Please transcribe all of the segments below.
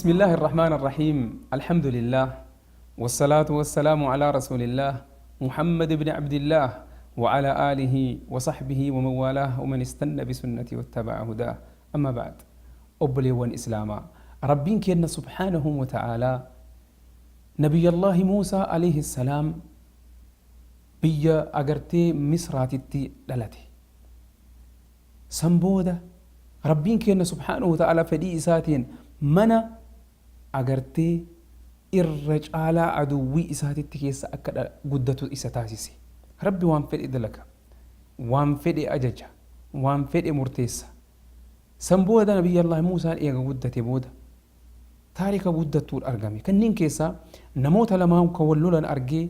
بسم الله الرحمن الرحيم، الحمد لله والصلاة والسلام على رسول الله محمد بن عبد الله وعلى آله وصحبه ومن والاه ومن استنى بسنته واتبع هداه. أما بعد، obboleewwan islaamaa، Rabbiin kenna سبحانه وتعالى نبي الله موسى عليه السلام biyya agartee Misraatitti dhalate. San booda Rabbiin kenna سبحانه وتعالى fedhii isaatiin mana agartee irra caalaa aduwwii isaatitti keessa akka guddatu isa taasise. Rabbi waan fedhe dalaga, waan fedhe ajaja, waan fedhe murteessa. San booda Nabiyyallahi Muusaan eega guddate booda taarika guddattuudha argame. Kanneen keessaa namoota lamaan kan wal lolan argee,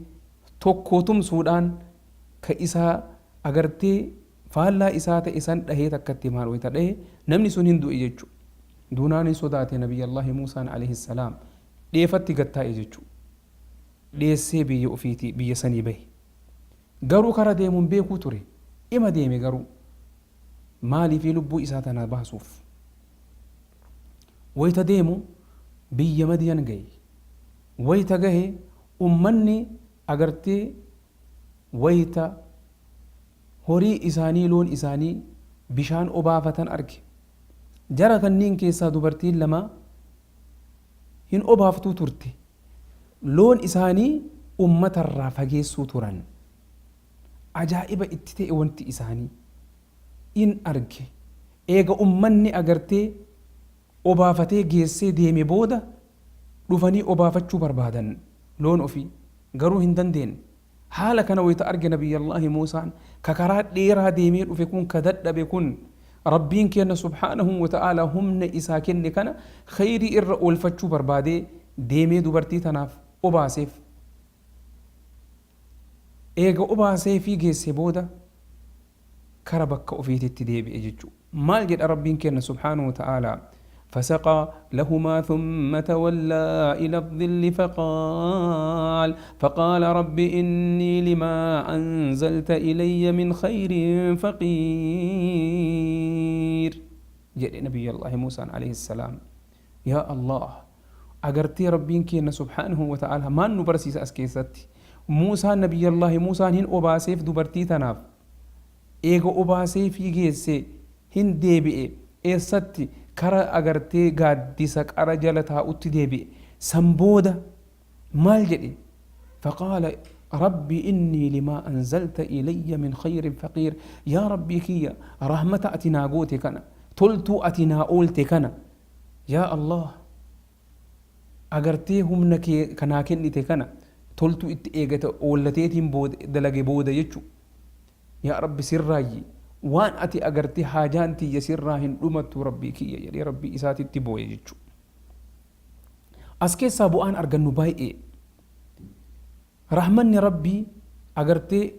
tokko tumsuudhaan ka isaa agartee faallaa isaa ta'e san dhahee, takkatti maal wayita dhahee namni sun hin du'e jechuudha. Duunaan hin sodaate Nabiyyallahi Muusaan عليه السلام, dheefatti gattaa'e jechuudha. Dheessee biyya ofiitii, biyya sanii bahe. Garuu kara deemuun beekuu ture. Ima deeme garuu maaliifii lubbuu isaa tana baasuuf. Wayita deemu biyya Madiyan gahe. Wayita gahe ummanni agartee wayita horii isaanii, loon isaanii bishaan obaafatan arge. Jara kanneen keessaa dubartiin lama hin obaaftuu turte. Loon isaanii ummatarraa fageessuu turan. Ajaa'iba itti ta'e wanti isaanii. In arge. Eega ummanni agartee obaafatee geessee deeme booda dhufanii obaafachuu barbaadan loon ofii, garuu hin dandeenye. Haala kana wayita arge Nabiyyallaahi Muusaan, ka karaa dheeraa deemee dhufe kun, ka dadhabe kun, Rabbiin kenna سبحانه وتعالى humna isaa kenne kana khayrii irra oolfachuu barbaadee deemee dubartii tanaaf obaaseef. Eega obaasee fi geesse booda kara bakka ofiititti deebi'e jechuudha. Maal jedha Rabbiin kenna سبحانه وتعالى؟ فسقى لهما ثم تولى إلى الظل فقال رب إني لما أنزلت إلي من خير فقير jedhe نبي الله موسى عليه السلام. يا الله، agartee Rabbiin kenna سبحانه وتعالى maan nu barsiisa as keessatti? Muusaan, نبي الله Muusaan, hin obaaseef dubartii tanaaf. Eega obaasee fi geesse hin deebi'e. Eessatti? Kara agartee gaaddisa qara jala taa'utti deebi'e. San booda maal jedhe? فقال رب إني لما أنزلت إلي من خير فقير. Yaa Rabbii kiyya, rahmata ati naa goote kana, toltuu ati naa oolte kana, yaa Allah, agartee humna kee kanaa kennite kana, toltuu itti eegate oollateetiin booda dalage booda jechu, yaa Rabbi, sirraayyi waan ati agartee haajaan tiyya sirraa hin dhumattu, Rabbii kiyya, jedhee Rabbii isaatitti booye jechu. As keessaa bu'aan argannu baay'ee. Rahmanni Rabbii agartee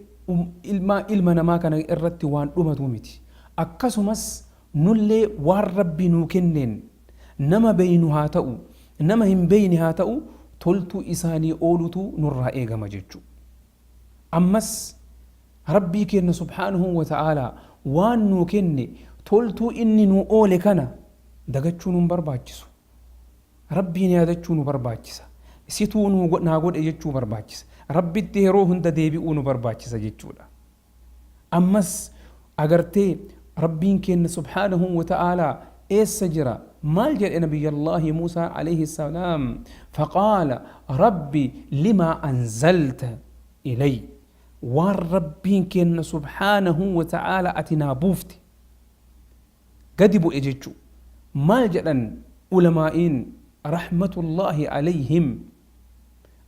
ilma namaa kana irratti waan dhumatu miti. Akkasumas nullee waan Rabbi nuu kenneen, nama beeynu haa ta'u, nama hin beeyne haa ta'u, toltuu isaanii oolutu nurraa eegama jechu. Ammas Rabbii kenna سبحانه وتعالى waan nuu kenne, toltuu inni nuu oole kana dagachuu nun barbaachisu. Rabbiin yaadachuu nu barbaachisa. Situu naa godhe jechuu barbaachisa. Rabbitti yeroo hunda deebi'uu nu barbaachisa jechuudha. Ammas agartee Rabbiin kenna سبحانه وتعالى eessa jira? Maal jedhe Nabiyyallaahi Muusaa عليه السلام? فقال رب لما أنزلت إلي. Waan Rabbiin kenna سبحانه وتعالى ati naa buufte gadi bu'e jechuu. Maal jedhan ulamaa'iin رحمة الله عليهم?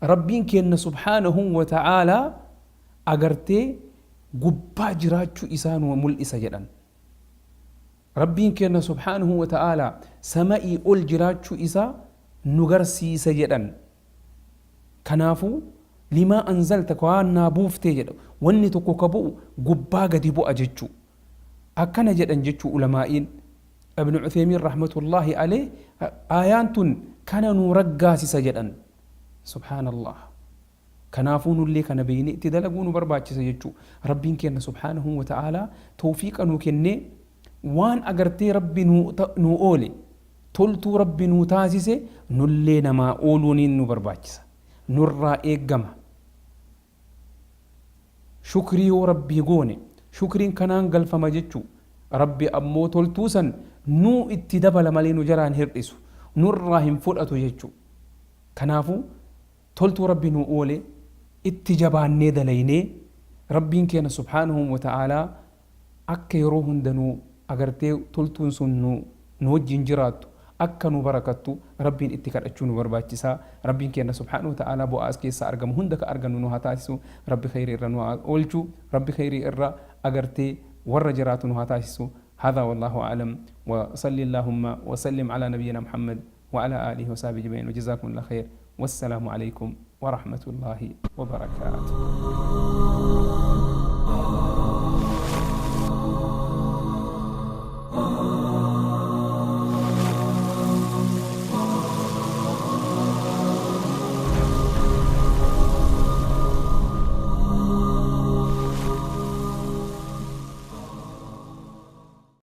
Rabbiin kenna سبحانه وتعالى agartee gubbaa jiraachuu isaa nu mul'isa jedhan. Rabbiin kenna سبحانه وتعالى sama'ii ol jiraachuu isaa nu garsiisa jedhan. Kanaafuu لما أنزلت, waan naa buuftee jedha. Wanni tokko ka bu'u gubbaa gadi bu'a jechuu. Akkana jedhan jechuu ulamaa'iin. Ibn Uthaymiin رحمة الله عليه aayaan tun kana nu raggaasisa jedhan. سبحان الله. Kanaafuu nullee kana beeyne itti dalaguu nu barbaachisa jechuu. Rabbiin kenna سبحانه وتعالى tawfiiqa nuu kennee waan agartee Rabbi nuu oole. Toltuu Rabbi nuu taasise nullee namaa ooluuniin nu barbaachisa. Nurraa eeggama. Shukrii yoo Rabbii goone, shukriin kanaan galfama jechu. Rabbi ammoo toltuu san nuu itti dabala malee nu jalaa hin hirdhisu. Nurraa hin fudhatu jechu. Kanaafuu toltuu Rabbi nuu oole itti jabaannee dalaynee Rabbiin keenya subhaanahu wa ta'aalaa akka yeroo hunda nu agartee toltuun sun nu nu wajjin jiraattu akka nu barakattu Rabbiin itti kadhachuu nu barbaachisa. Rabbiin keenya subhaanahu wa ta'aalaa bu'aa as keessaa argamu hunda ka argannu nu haa taasisu. Rabbi kheyrii irra nu haa oolchu. Rabbi kheyrii irra agartee warra jiraatu nu haa taasisu. Hadha wallahu a'lam wa salli Allahumma wa sallim ala nabiyyina Muhammad wa ala alihi wa sahbihi ajma'in wa jazakumullahu kheyr. Wassalaamu alaykum wa rahmatullahi wa barakaatuh.